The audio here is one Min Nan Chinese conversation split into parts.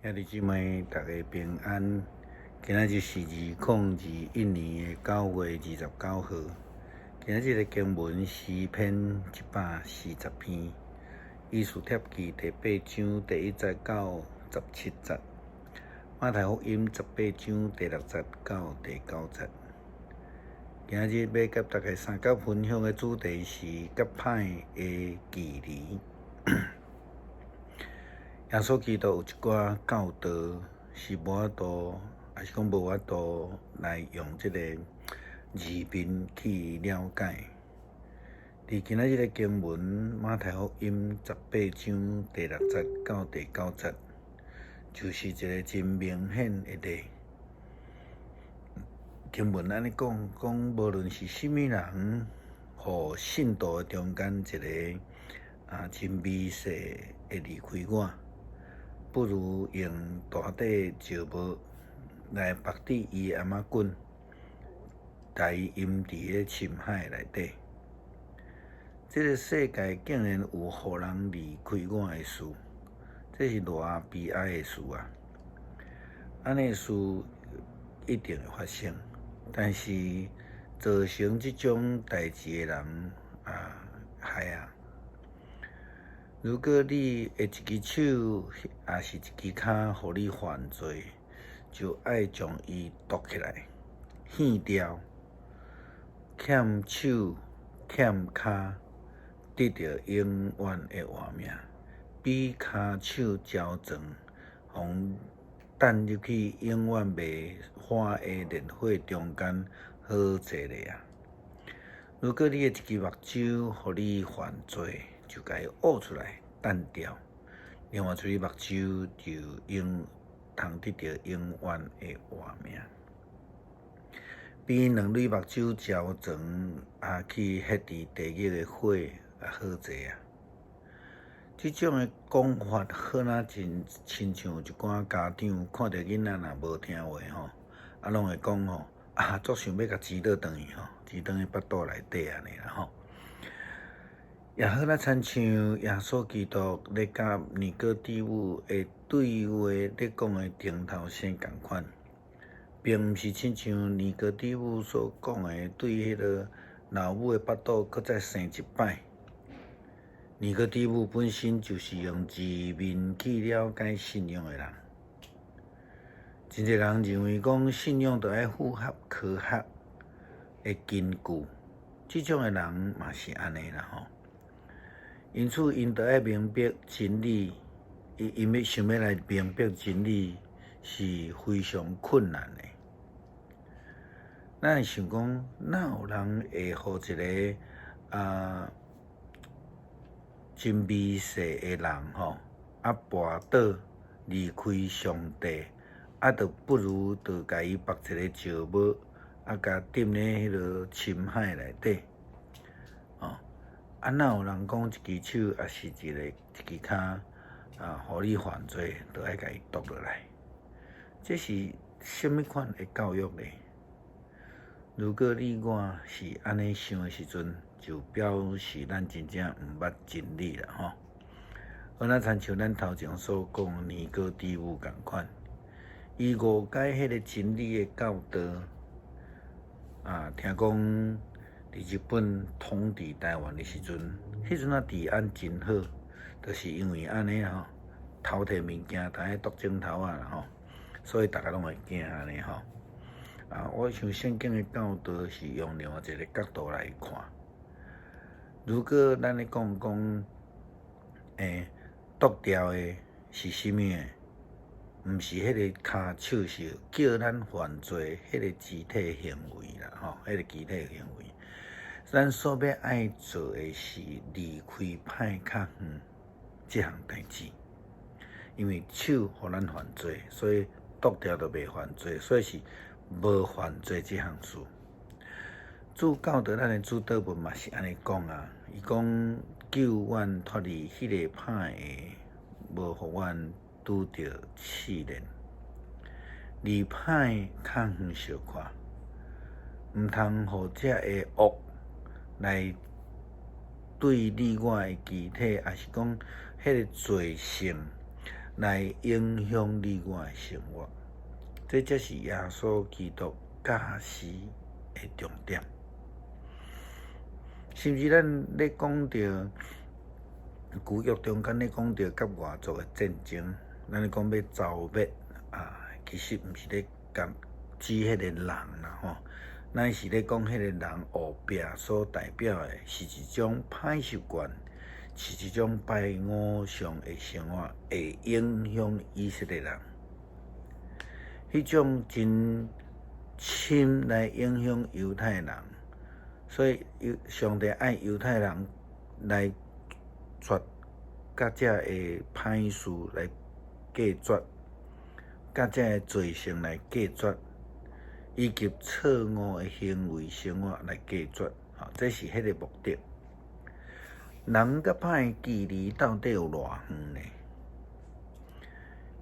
兄弟姊妹，大家平安。今仔日是2021年9月29號。今仔日的經文詩篇140篇，以斯帖記第八章第一節到十七節，馬太福音十八章第六節到第九節。今仔日欲佮大家相佮分享的主題是佮歹的距離。耶穌基督有一寡教導是無法度，抑是講無法度來用這个字面去了解。佇今仔日的經文馬太福音十八章第六節到第九節，就是一个真明顯的例。經文按呢講，講無論是啥物人，予信徒中間一个真微細的離開我，不如用大塊石磨來縛佇伊的頷仔頸，共伊淹佇咧深海內底。這个世界竟然有予人離開我的事，這是偌悲哀的事啊！按呢事一定會發生，但是造成這種代誌的人啊，害啊！如果你的一支手，抑是一支跤，予你犯罪，就愛將伊剁起來，捨掉。欠手欠跤，得著永遠的活命，比跤手焦斷，予擲入去永遠袂火的烈火中間好濟咧啊！如果你的一支目睭予你犯罪，就共伊挖出來，擲掉。另外一支目睭就永通得著永遠的活命。比兩蕊目睭焦斷，去彼佇地獄的火也好濟啊！這種的講法，好若真親像一寡家長看著囡仔若無聽話吼，攏會講吼，足想欲共錢倒轉去吼，錢轉去腹肚內底按呢啦吼。也好若親像耶穌基督咧佮尼哥底母的對話咧講的頂頭生仝款，並毋是親像尼哥底母所講的，對彼个老母的腹肚閣再生一擺。尼哥底母本身就是用字面去了解信仰的人，真濟人認為講信仰著愛符合科學的根據，這種的人嘛是按呢啦吼。因此，𪜶著愛明白真理，伊𪜶欲想欲來明白真理是非常困難的。咱會想講，哪有人會予一个真微細的人吼，跋倒離開上帝，就不如就共伊縛一个石磨，共擲咧彼个深海內底，吼。哪有人講一支手，抑是一支跤，予你犯罪，就愛共伊剁落來？這是啥物款的教育呢？如果你我是按呢想的時陣，就表示咱真正毋捌真理啦吼。好若親像咱頭前所講，尼哥底母仝款，伊誤解彼个真理的教導，聽講佇日本統治台灣的時陣，彼陣仔治安真好，就是因為按呢吼，偷提物件，逐个剁指頭仔啦吼，所以逐个攏會驚按呢吼。我想聖經的教導是用另外一个角度來看。如果咱咧講講，剁掉的是啥物？毋是彼个跤手，是叫咱犯罪彼个肢體行為啦吼，彼个肢體行為。咱所欲愛做的是離開歹較遠這項代誌，因為手予咱犯罪，所以剁掉就袂犯罪，所以是無犯罪這項事。主教導咱的主禱文嘛是按呢講啊，伊講救阮脫離彼个歹的，無予阮拄著試煉，離歹較遠相看，毋通予這个惡來對你我的肢體，抑是講彼个罪性，來影響你我的生活。這才是耶穌基督教示的重點。甚至咱咧講著舊約中間咧講著佮外族的戰爭，咱咧講欲剿滅啊，其實毋是咧講指彼個人啦吼，咱是咧講彼個人後壁所代表的是一種歹習慣，是一種拜偶像的生活，會影響以色列人。彼種真深來影響猶太人，所以上帝愛猶太人來絕佮這个歹事來隔絕，佮這个罪性來隔絕，以及錯誤的行為生活來隔絕，吼，這是彼个目的。人佮歹距離到底有偌遠呢？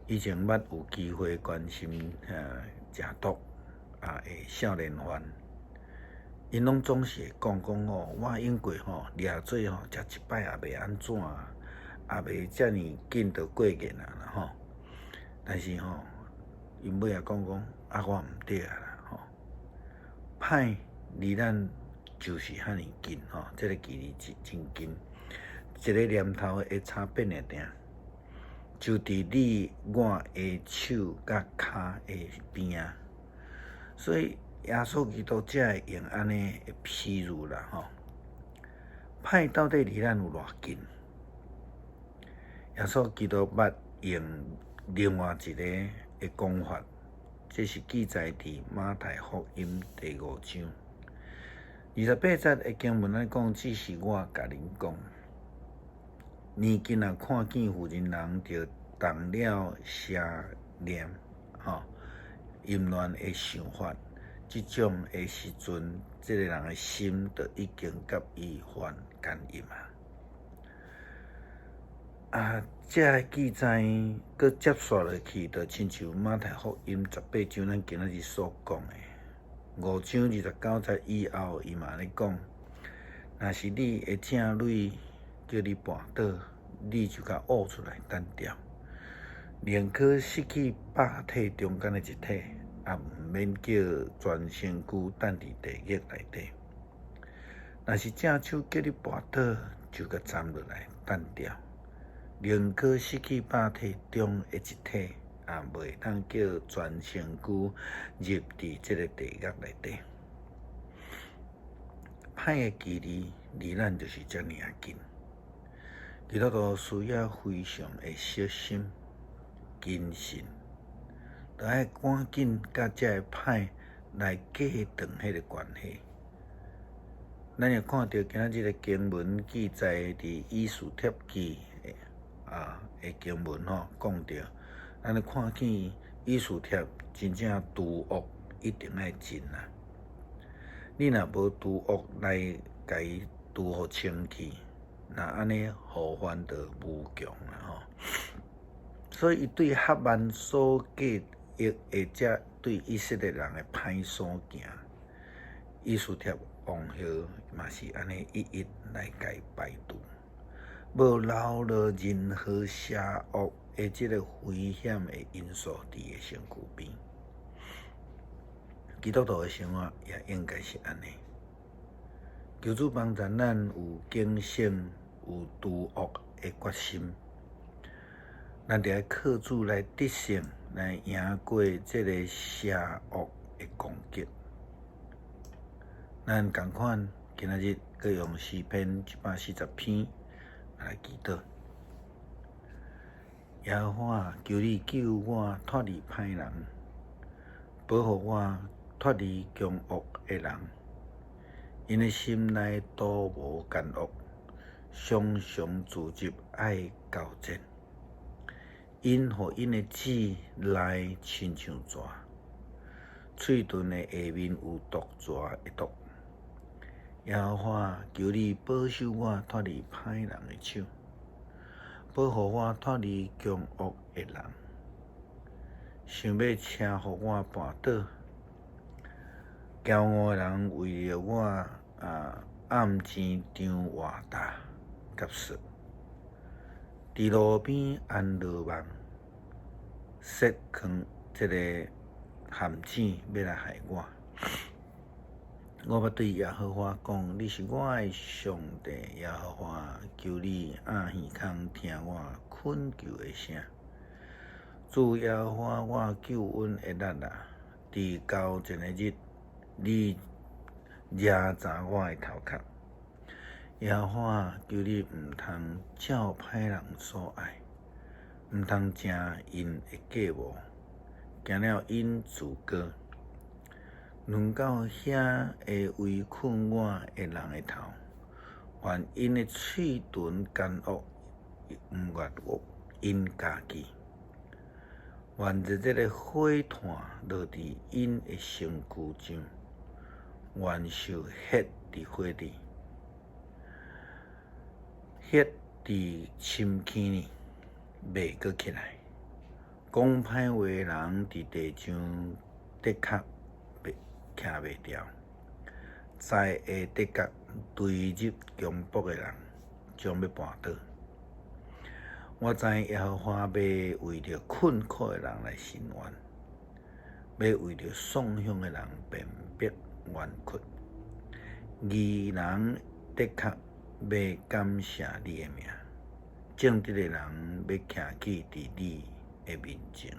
以前捌有機會關心食毒的少年犯，𪜶攏總是會講講吼，我用過吼，掠做吼，食一擺也袂按怎，也袂遮爾緊就過癮啊啦吼。但是吼，𪜶尾仔講講，啊我毋對啊啦吼。歹離咱就是遐爾近吼，這个距離真真近，一个念頭的差別爾爾。就佇你我的手佮跤的邊仔，所以耶穌基督才會用按呢的譬喻啦吼。歹到底離咱有偌近？耶穌基督捌用另外一個的講法，這是記載佇馬太福音第五章28節的經文來講，只是我共恁講。年今若看見婦人人著動了邪念，吼，淫亂的想法，這種的時陣，這个人的心就已經佮伊犯姦淫啊！啊，這个記載閣接續落去，就親像馬太福音18章咱今仔日所講的五章29節以後，伊嘛咧講，若是你的正鐳叫你跋倒，你就共挖出來擲掉，寧可失去百體中間的一體，也毋免叫全身軀擲佇地獄內底。若是正手叫你跋倒，就共斬落來擲掉，寧可失去百體中的一體，也袂當叫全身軀入佇這个地獄內底。歹的距離離咱就是遮爾仔近。基督徒需要非常的小心、謹慎，著愛趕緊佮這个歹來隔斷彼个關係。咱會看著今仔日的經文記載佇以斯帖記的經文吼，講著，咱會看見以斯帖真正除惡一定愛盡啊！你若無除惡來共伊除予清氣，那按呢禍患就無窮啊吼！所以伊對哈曼所計劃或者對以色列人的歹所行，以斯帖王后嘛是按呢一一來共伊排除，無留落任何邪惡的這个危險的因素佇伊身軀邊。基督徒的生活也應該是按呢。求主幫助咱有警醒、有除惡的決心，咱著愛靠主來得勝，來贏過這个邪惡的攻擊。咱仝款今仔日閣用詩篇140篇來祈禱。耶和華，求你救我脫離歹人，保護我脫離兇惡的人。𪜶的心內圖謀奸惡，常常聚集愛交戰。𪜶予𪜶的舌來親像蛇，喙唇的下面有毒蛇的毒。耶和華，求你保守我脫離歹人的手，保護我脫離兇惡的人。想欲車予我跋倒，驕傲的人為著我暗錢張活搭佮索，佇路邊安羅網，設坑這個陷阱欲來害我。我欲對耶和華講：你是我的上帝，耶和華，求你掩耳孔聽我懇求的聲。主耶和華，我救恩的力啊！佇交戰的日，你遮查我的頭殼。耶和華，求你毋通照歹人所愛，毋通成𪜶的計謀，驚了𪜶自高。輪到遐个圍困我的人的頭，願𪜶的喙唇奸惡，毋越過𪜶家己。願熱熱的火炭落佇𪜶的身軀上，願受血佇火裡，血佇深坑裡，袂閣起來。講歹話的人佇地上的確袂徛袂牢，災禍的確追入強暴的人，將欲絆倒。我知耶和華欲為著困苦的人來伸冤，欲為著喪鄉的人辨別冤屈。義人的確欲感謝你的名，正直的人欲徛起佇你的面前。